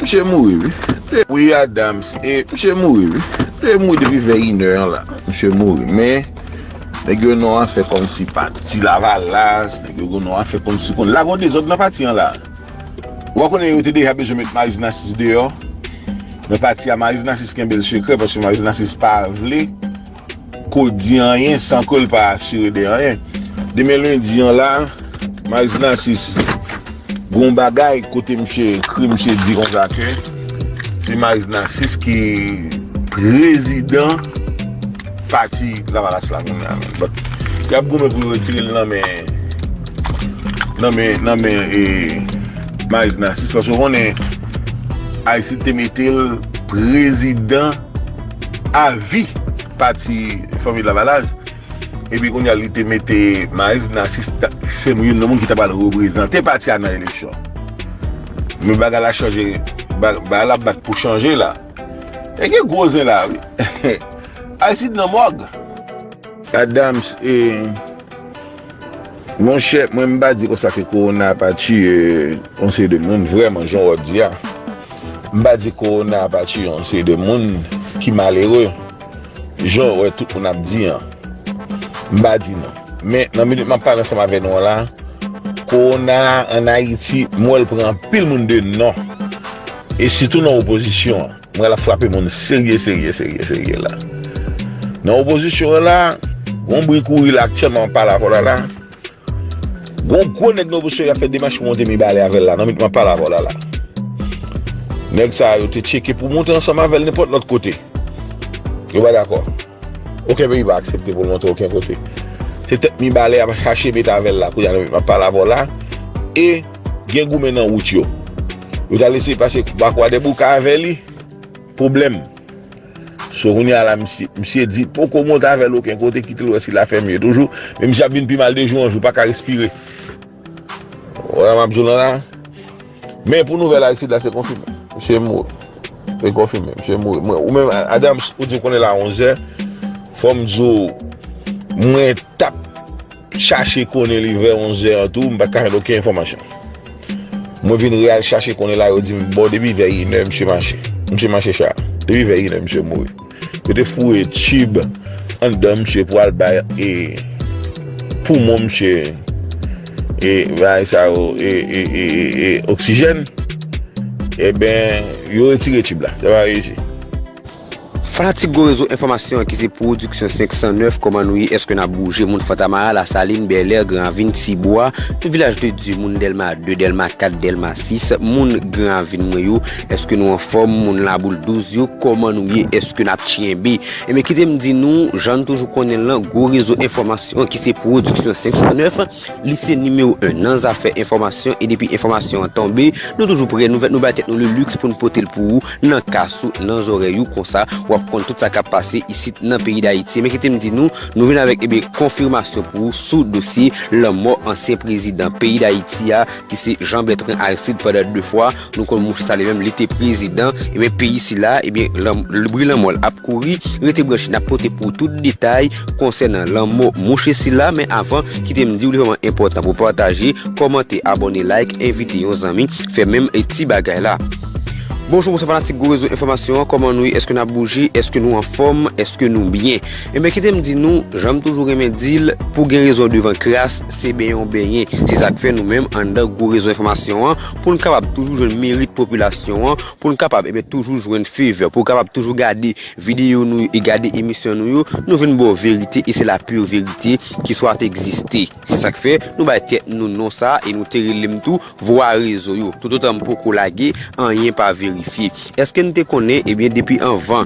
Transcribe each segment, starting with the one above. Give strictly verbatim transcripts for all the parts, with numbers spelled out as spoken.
Misye mouri, wi. Wi, Adams, e misye mouri, wi. Misye mouri depi vè inè an la. Misye mouri, men nèg yo nan afè kòmsi pati Lavalas, nèg yo nan afè kòmsi konn. La gon dezòd nan pati an la. Ou konnen yo te deja bezwen met Maryse Narcisse deyò. Men pati a, Maryse Narcisse kenbe l sekrè, paske Maryse Narcisse pa vle ko di anyen san ke l pa asire de anyen. Demen lendi an la, Maryse Narcisse gon bagay kote misye ekri, misye di konsa ke se Maryse Narcisse ki prezidan pati Lavalas la kounye a menm. But, y ap goumen pou yo retire l nan men, nan men, nan men, e, Maryse Narcisse, paske w konnen Aristide te mete l prezidan avi pati Fanmi Lavalas. Epi kounye a, li te mete Maryse Narcisse, se youn nan moun ki ta pral reprezante pati a nan eleksyon. Men bagay la chanje, ba- bagay la bat pou chanje la. E gen gwo zen la, wi. Aristide nan mòg. Adams, e, monchè, mwen m pa di konsa ke kowona pa tiye yon seri de moun, vrèman, jan w di a. M pa di kowona pa tiye yon seri de moun ki malere, jan w wè tout moun ap di an. M pa di non. Men, nan minit m ap pale ansanm avè nou an la, kowona an Ayiti, m wè l pran anpil moun de non. E sitou nan opozisyon an. M wè l ap frape moun serye, serye, serye, serye la. Nan opozisyon an la, gon bri kouri la aktyèlman, m ap pale avè w la la. Gon gwo nèg nan opozisyon y ap fè demach pou monte Mibalè avè l la, nan minit m ap pale avè w la la. Nèg sa yo te tcheke pou monte ansanm avè l nenpòt lòt kote. Yo pa dakò. Okenn peyi pa aksepte pou l monte okenn kote. Se tèt Mibalè y ap chache mete avè l la, kounye a nan minit m ap pale avè w la. E gen goumen nan wout yo. Yo t al eseye pase ba Kwadèboukè avè li. Pwoblèm. So, kounye a la, misye, misye di poko monte avè l okenn kote, kite l wè si l a fè mye toujou. Men misye ap vin pi mal de jou an jou, pa ka respire. Wè, m ap di w lan la. Men pou nouvèl Aristide la, se konfime. Misye mouri. Se konfime, misye mouri. Mwen, ou menm, Adams, ou di w konnen la onzè. Fò m di w, mwen t ap chache konnen li vè onzè an tou, m pa t ka jwenn okenn enfòmasyon. Mwen vin reyal chache konnen la, yo di m, bon, depi vè inè, misye mache. Misye mache cha. Depi vè inè, misye mouri. Yo te foure tib anndan misye pou al bay, e, poumon misye, e, bagay sa yo, e, e, e, e, e, oksijèn. Ebyen, yo retire tib la. Sa pa reyisi. Fanatik Gwo Rezo Enfòmasyon ki se Pwodiksyon senk san nèf, kòman nou ye? Èske n ap bouje? Moun Fontamara, Lasalin, Bèlè, Gran Ravin, Tibwa, tout Vilaj de Dye, moun Dèlma de, Dèlma kat, Dèlma sis, moun Gran Ravin mwen yo, èske nou anfòm? Moun Laboul douz yo, kòman nou ye? Èske n ap tyenbe? Ebyen, kite m di nou, jan n toujou konnen l lan, Gwo Rezo Enfòmasyon ki se Pwodiksyon senk san nèf, li se nimewo en nan zafè enfòmasyon, e depi enfòmasyon an tonbe, nou toujou prè, nou, nou bay tèt nou le luxe pou n pote l pou ou nan kas ou, nan zòrèy ou, konsa w ap konn tout sa k ap pase isit nan peyi Dayiti. Men kite m di nou, nou vin avèk, ebyen, konfimasyon pou ou sou dosye lanmò ansyen prezidan peyi Dayiti a, ki se Jean Bertrand Aristide, pandan de fwa, nou konn mouche sa li menm, li te prezidan, ebyen, peyi sila, ebyen, lan- bri lanmò l ap kouri, rete branche, n ap pote pou tout detay konsènan lanmò mouche sila, men avan, kite m di w, li vrèman enpòtan pou pataje, kòmante, abòne, like, envite yon zanmi, fè menm ti bagay la. Bonjou, bonswa fanatik Gwo Rezo Enfòmasyon an, kòman nou ye? Èske n ap bouje? Èske nou anfòm? Èske nou byen? Ebyen, kite m di nou, jan m toujou renmen di l, pou gen rezon devan kras, se benyen w benyen. Se sa k fè nou menm, anndan Gwo Rezo Enfòmasyon an, pou n kapab toujou jwenn merit popilasyon an, pou n kapab, ebyen, toujou jwenn favè, pou w kapab toujou gade videyo nou yo e gade emisyon nou yo, nou vin ba w verite e se la pure verite qui soit existe. Se sa k fè nou bay tèt nou non sa e nou te rele m tou Vwa Rezo yo. Toutotan m poko lage, anyen pa verifye. Èske n te konnen, ebyen, depi anvan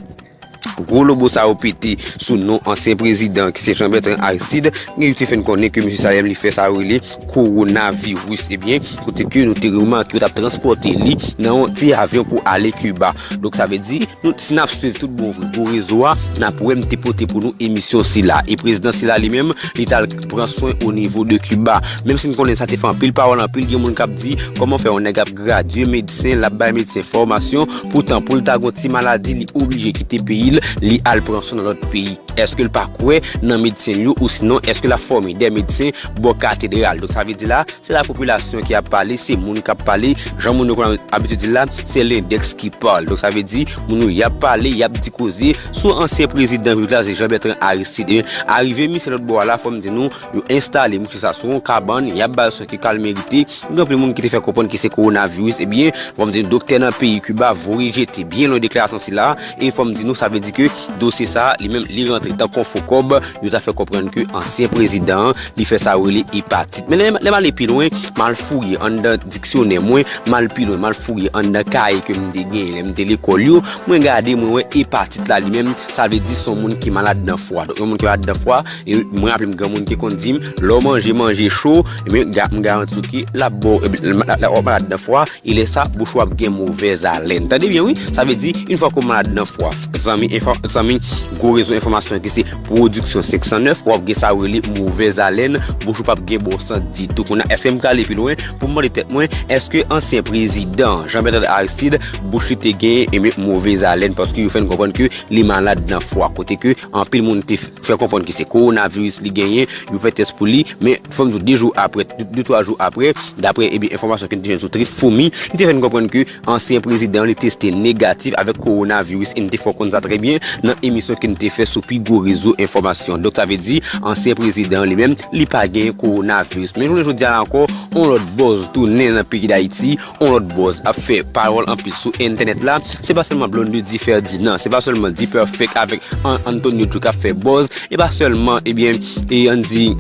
gwo lobo sa yo pete sou non ansyen prezidan ki se Jean Bertrand Aristide, gen yo te fè n konnen ke mesye sa menm li fè sa yo rele kowonaviris, ebyen, kote ke nou te remake yo t ap transpòte li nan yon ti avyon pou ale Kiba. Donk, sa vle di, nou, si n ap swiv tout bon vre Gwo Rezo a, n ap wè m te pote pou nou emisyon sila. E prezidan sila li menm, li t al pran swen o nivo de Kiba. Menm si n konnen sa te fè anpil pawòl, anpil, gen moun k ap di, kòman fè yon nèg ap gradye medsen, l ap bay medsen fòmasyon, poutan pou l ta gon ti maladi, li oblije kite peyi l, li al pran swen nan lòt peyi. Èske l pa kwè nan medsen l yo, ou sinon èske l ap fòme de medsen bò katedral? Donk sa vle di la, se lapopilasyon ki ap pale, se moun k ap pale. Jan moun yo konn abitye di l la, se lendèks ki pale. Donk sa vle di, moun yo y ap pale, y ap di koze sou ansyen prezidan Repiblik la, se Jean Bertrand Aristide. Arive misye lòt bò a la, fò m di nou, yo enstale misye sa sou yon kabann, y ap ba l swen ke ka l merite. Gen anpil moun ki te fè konprann ke se kowonaviris, ebyen, fò m di nou, doktè nan peyi Kiba voye jete byen lwen deklarasyon sila, e fò m di nou, sa vle di ke dosye sa, li menm, li rantre tankou yon fo kòb, yo ta fè konprann ke ansyen prezidan an, li fè sa yo rele epatit. Men lè, lè m ale pi lwen, m al fouye anndan diksyonè mwen, m al pi lwen, m al fouye anndan kaye ke m te genyen lè m te lekòl yo, mwen gade, mwen wè epatit la li menm, sa vle di se yon moun ki malad nan fwa. Donk, yon moun ki malad nan fwa, e mwen raple m granmoun ki konn di m, lè w manje, manje cho, ebyen, ga-, m garanti w ke l ap ba w, ebyen, l ap malad nan fwa, e lè sa, bouch ou ap gen movèz alèn. Tande byen, wi, sa vle di, yon fwa ke w malad nan fwa, zanmi, enfò-, zanmi, gwo rezo enfòmasyon ki se Pwodiksyon senk san nèf, w ap gen sa yo rele movèz alèn, bouch ou p ap gen bon sant ditou. Kounye a, èske m prale pi lwen pou m mande tèt mwen, èske ansyen prezidan Jean Bertrand Aristide, bouch li te gen, ebyen, movèz alèn, paske yo fè n konprann ke li malad nan fwa, kote ke anpil moun te fè konprann ke se kowonaviris li genyen, yo fè tès pou li, men fò m di w, de jou apre, de, de, twa jou apre, daprè, ebyen, enfòmasyon ke n te jwenn sou Trip Foumi, li te fè n konprann ke ansyen prezidan li teste negatif avèk kowonaviris, e n te fè w konn sa trè byen nan emisyon ke n te fè sou pi gwo rezo enfòmasyon. Donk, sa vle di, ansyen prezidan li menm, li pa gen kowonaviris. Men jounen jodi a la ankò, on lòt buzz tounen nan peyi Dayiti, on lòt buzz ap fè pawòl anpil sou entènèt la. Se pa sèlman Blondedy Ferdinand, se pa sèlman D-Perfect avèk An-, Antonio Drew k ap fè buzz, e pa sèlman, ebyen, e Andy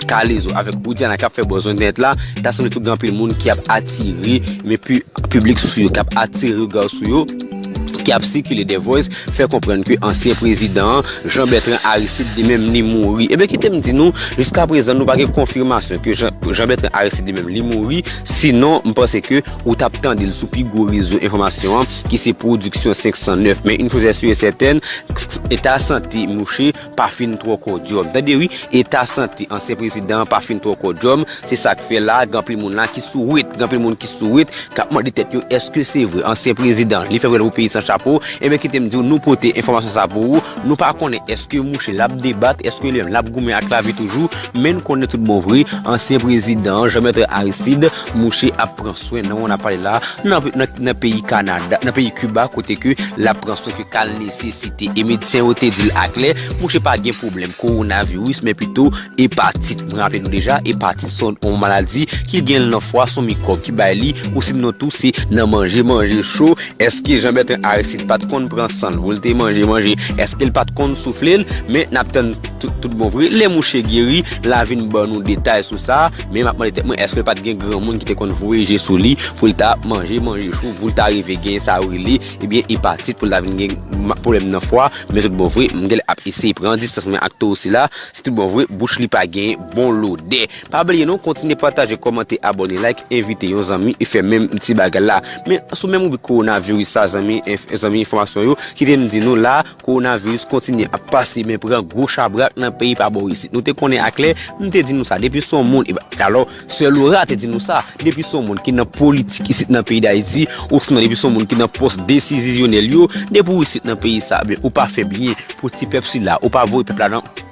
Kalezo avèk Widiana k ap fè buzz sou entènèt la, ta sanble tou gen anpil moun ki ap atire, men pi-, piblik sou yo, k ap atire rega sou yo, ki ap sikile The Voice, fè konprann ke ansyen prezidan an, Jean Bertrand Aristide, li menm li mouri. Ebyen, kite m di nou, jiska prezan, nou pa gen konfimasyon ke Jean, Jean Bertrand Aristide li menm li mouri, sinon, m panse ke ou t ap tande l sou pi gwo rezo enfòmasyon an, ki se Pwodiksyon senk san nèf. Men, une chose est sûre et certaine, eta sante mouche pa fin twò kòdyòm. Tande wi, eta sante ansyen prezidan an pa fin twò kòdyòm. Se sa k fè la, gen anpil moun la ki sou wèt, gen anpil moun ki sou wèt, k ap mande tèt yo, èske se vre? Ansyen prezidan, li fè vwèl pou peyi san chapo? Ebyen, kite m di w, nou pote enfòmasyon sa pou ou. Nou pa konnen èske mouche l ap debat, èske li menm l ap goumen ak lavi toujou, men n konnen tout bon vre, ansyen prezidan an, Jean Bertrand Aristide, mouche ap pran swen nan moman n ap pale la, nan, nan, nan peyi Kanada, nan peyi Kiba, kote ke l ap pran swen ke ka l nesesite. E medsen yo te di l aklè, mouche pa gen pwoblèm kowonaviris, men pito epatit. Mwen raple nou deja, epatit se yon maladi ki gen l nan fwa, se yon mikwòb ki bay li, ou sinon tou se nan manje, manje cho. Èske Jean Bertrand Aristide pa t konn pran san l pou l te manje, manje? Èske l pa t konn soufle l? Men n ap tann tout, tout bon vre. Lè mouche geri, l a vin ban nou detay sou sa. Men m ap mande tèt mwen, èske l pa t gen granmoun ki te konn voye je sou li pou l ta manje, manje cho, pou l ta rive gen sa yo rele, ebyen, epatit, pou l ta vin gen ma-, pwoblèm nan fwa? Men tout bon vre, m genlè ap eseye pran distans mwen ak towo sila. Si tout bon vre, bouch li pa gen bon lodè. Pa bliye non, kontinye pataje, kòmante, abòne, like, envite yon zanmi e fè menm ti bagay la. Men sou menm ribrik kowonaviris sa, zanmi, enf-, zanmi enfòmasyon yo, kite m di nou la, kowonaviris kontinye ap pase men pran gwo chabrak nan peyi pa bò isit. Nou te konnen aklè, m te di nou sa, depi se yon moun, e ba, alò, Sè Laura te di nou sa, depi se yon moun ki nan politik isit nan peyi Dayiti, ou sinon depi se yon moun ki nan pòs desizizyonèl yo, depi w isit nan peyi sa, ben, ou pa fè byen pou ti pèp sila, ou pa voye pèp la nan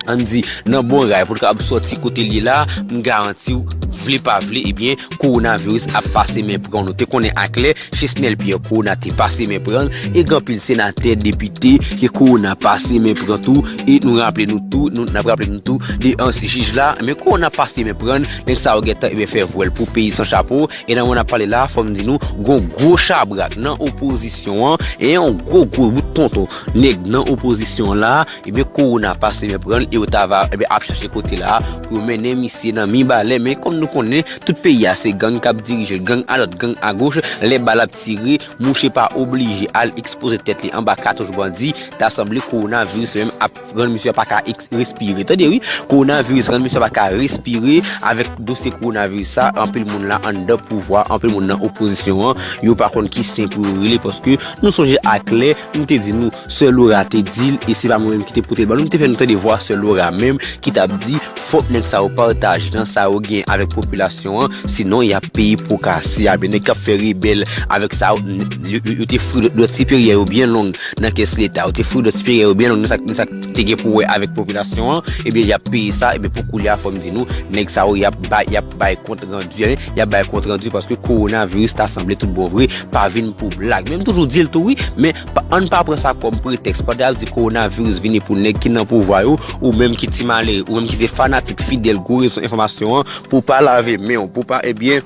ann di, nan bon ray pou l kapab sòti kote l ye la, m garanti w, vle pa vle, ebyen, kowonaviris ap pase men pran. Nou te konnen aklè, Chesnel Pierre kowona te pase men pran l, e gen anpil senatè, depite ke kowona pase men pran tou, e nou raple nou tou, nou, n ap raple nou tou de ansyen jij la, men kowona pase men pran l, nèg sa yo gentan, ebyen, fè vwèl pou peyi san chapo, e nan moman n ap pale la, fò m di nou, gon gwo chabrak nan opozisyon an, e yon gwo, gwo bout tonton nèg nan opozisyon an la, ebyen, kowona pase men pran l, e yo ta va, ebyen, ap chache kote la pou yo mennen misye nan mibalè. Men kòm nou konnen, tout peyi a se gang k ap dirije l, gang alòt, gang agoch, lè bal ap tire, mouche pa oblije al ekspoze tèt li anba katouch bandi, ta sanble kowonaviris menm ap rann misye pa ka eks-, respire. Tande wi, kowonaviris rann misye pa ka respire. Avèk dosye kowonaviris sa, anpil moun la anndan pouvwa, anpil moun nan opozisyon an, yo pa konn ki sen pou yo rele, paske nou sonje aklè, m te di nou, Sè Laura te di l, e se pa mwen menm ki te pote l ban nou, m te fè nou tande vwa Sè Laura menm ki t ap di, Fòk nèg sa yo pataje nan sa yo gen avèk popilasyon an, sinon y ap peye po kase a. Men nèg k ap fè rebèl avèk sa yo, n- yo, yo, yo te fri dwèt siperyè yo byen long nan kès leta, yo te fri dwèt siperyè yo byen long nan sa, nan sa k te gen pou wè avèk popilasyon an, ebyen y ap peye sa, ebyen pou koulye a fò m di nou, nèg sa yo y ap bay, y ap bay kont randi, y ap bay kont randi paske kowonaviris ta sanble tout bon vre, pa vin pou blag. Men m toujou di l tou wi, men pa- ann pa pran sa kòm pretèks. Pandan y ap di kowonaviris vini pou nèg ki nan pouvwa yo, ou menm ki ti malere, ou menm ki se fanatik fidèl gwo rezo enfòmasyon an, pou w pa lave men w, pou w pa, ebyen,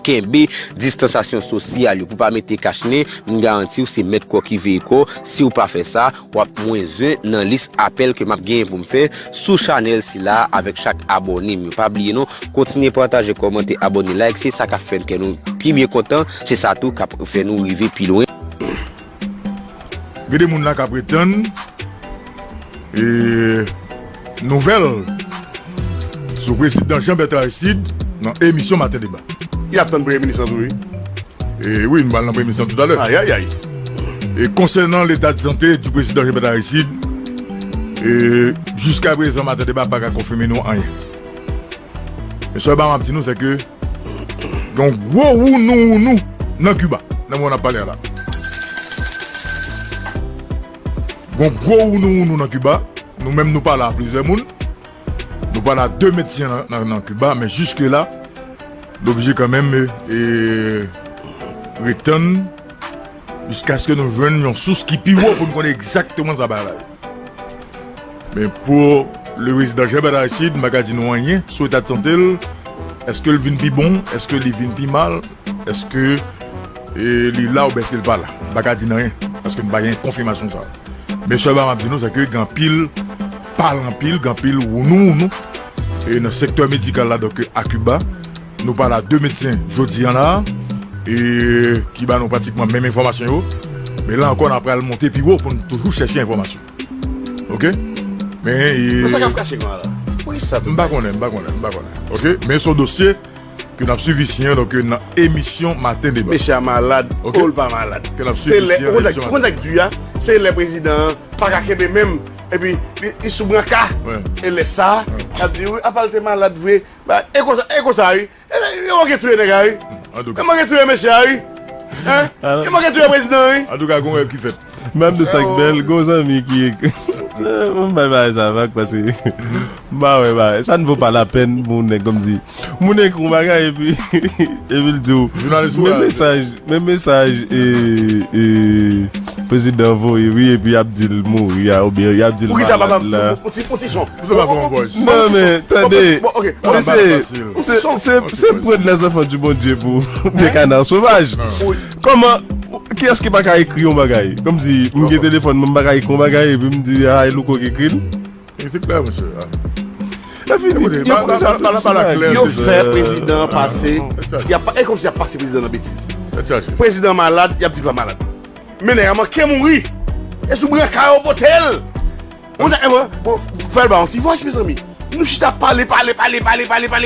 kenbe distansasyon sosyal yo, pou w pa mete kach nen, m garanti w se mèt kò ki veye kò, si w pa fè sa, w ap mwen zen nan lis apèl ke m ap genyen pou m fè sou chanèl sila avèk chak abòne m yo. Pa bliye non, kontinye pataje, kòmante, abòne, like, se sa k ap fè kè nou pi byen kontan, se sa tou k ap fè nou rive pi lwen. Gen de moun la k ap ret tann e, nouvèl sou prezidan Jean Bertrand Aristide nan emisyon Maten Deba. Y ap tann premye minis lan tou wi. E wi, nou pral nan premye minis lan toutalè. Ayayay. E konsènan leta de sante di prezidan Jean Bertrand Aristide, e, jiska prezan Maten Deba pa ka konfime nou anyen. Men sèlman m ap di nou se ke gen yon gwo wounou wounou nan Kiba nan moman n ap pale a la. Gen yon gwo wounou wounou nan Kiba. Nou menm nou pale a plizyè moun. Nou pale a de medsen nan, nan, nan Kiba, men jiske la, nou oblije kanmenm e, e, ret tann jiskaske nou jwenn yon sous ki pi wo pou n konnen egzakteman sa bagay la ye. Men pou le prezidan Jean Bertrand Aristide, m pa ka di nou anyen sou eta de sante l. Èske l vin pi bon? Èske li vin pi mal? Èske, e, li la oubyen èske l pa la? M pa ka di n anyen paske m pa gen konfimasyon sa. Men sèlman m ap di nou se ke gen anpil pale anpil, gen anpil wounou wounou e nan sektè medikal la, donk a Kiba. Nou pale a de medsen jodi a la, e ki ba nou pratikman menm enfòmasyon yo. Men la ankò, n ap pral monte pi wo pou n toujou chèche enfòmasyon. Oke? Men, e, Men sa k ap kache konsa la? Poukisa tout m pa bagay? Konnen, m pa konnen, m pa konnen. Oke? Men se yon dosye ke n ap swiv isi an, donk, nan emisyon Maten Deba. Mesye a malad, Oke? Ou l pa malad. Ke n ap swiv Se lè, isi an, ou konn sa, emisyon ou konn sa k di a, se lè prezidan an pa ka kenbe menm, epi li, li sou branka. Wi. E lè sa, Wi. Y ap di, wi, apa l te malad vre? Ba, e konsa, e konsa, wi. E, yo manke touye nèg la, wi. Antouka. Yo manke touye mesye a, wi. Hein? Yo manke touye prezidan, wi. Antouka, gon rèv ki fèt. M ap di w sa k bèl, gon zanmi ki ek-, m bay bagay sa vag, paske m pa wè bagay. Ça ne vaut pas la peine pou nèg kòmsi. Moun ekri yon bagay epi, epi l di w, Jounalis men la. Mesaj, men mesaj, e, e, prezidan voye, wi, epi y ap di l mouri a, oubyen y ap di l Poukisa pa malad ban la. Yon ti, yon ti son? Ou fè pa fè yon voice. Non, men, tande. Bon, ok. Bon, Mesye, fasil. Se, se, se prendre les enfants du Bon Dieu pou des canards sauvages. Non. Wi. Kòman, kiyès ki pa ka ekri yon bagay? Kòmsi, m gen telefòn mwen, m pa ka ekri yon bagay, epi m di, a, e Louko ki ekri l? E se klè, mesye. A. Lè fini, Ekoute, yo ba, ba, ba, ba, ba, ba, klè, Yo mesye. Fè prezidan an pase. Exact. Y ap pa, e kòmsi y ap pase prezidan nan betiz. Exact. Prezidan malad, y ap di l pa malad. Men nèg la manke mouri. E sou branka yo pote l. Bon, ta, e, bon, bon, fè l ba yon ti voice, mezanmi. Nou chita ap pale, pale, pale,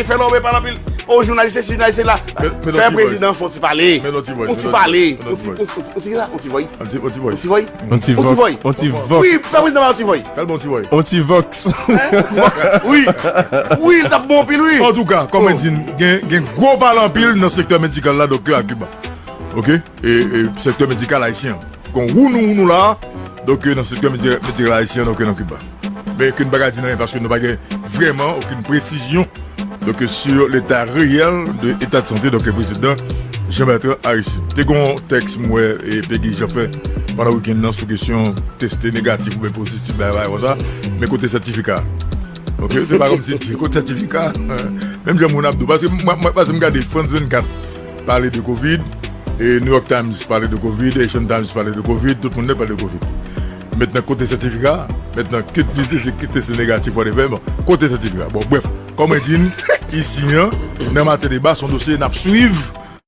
fè lòbè, pale anpil. O, jounalis sesi, jounalis sela. Met, met yon ti voice. Fè prezidan fè yon ti pale. Met yon ti voice, Yon ti met yon pale. Ti voice, met yon ti voice. Yon ti, yon ti, yon ti, yon ti kisa? Yon ti voice. Yon ti voice. Yon ti voice. Yon ti voice. Yon ti voice. Wi, fè prezidan ba yon ti voice. Fè l ba yon ti voice. Yon ti vox. Hein? Yon ti voice. Wi. Wi, l t ap bon anpil, wi. Antouka, kòm mwen di, gen, gen gwo pale anpil nan sektè medikal la, doktè, a Kiba. Oke? E, e sektè medikal ayisyen an. Gon wounou wounou la, donk, nan sektè medi-, medikal ayisyen, donk, nan Kiba. Men ke n pa ka di anyen paske nou pa gen vrèman okenn presizyon, donk, sur l'état réel de état de santé, donk, prezidan Jean Bertrand Aristide. Te gon tèks m wè e Peggy Jean fè pandan wikenn nan sou kesyon teste negatif oubyen pozitif, bagay, bagay konsa, men kote sètifika? Oke, se pa kòmsi di kote sètifika? Menm jan moun ap di w, paske mwen, mwen, paske m gade France vennkat pale de kovid, e New York Times pale de kovid, Asian Times pale de kovid, tout moun nèt pale de kovid. Mentnan, kote sètifika? Mentnan, kit li te, kit li te negatif, whatever, bon, kote sètifika? Bon, brèf, kòm mwen di n, isi an, nan Maten Deba, se yon dosye n ap swiv,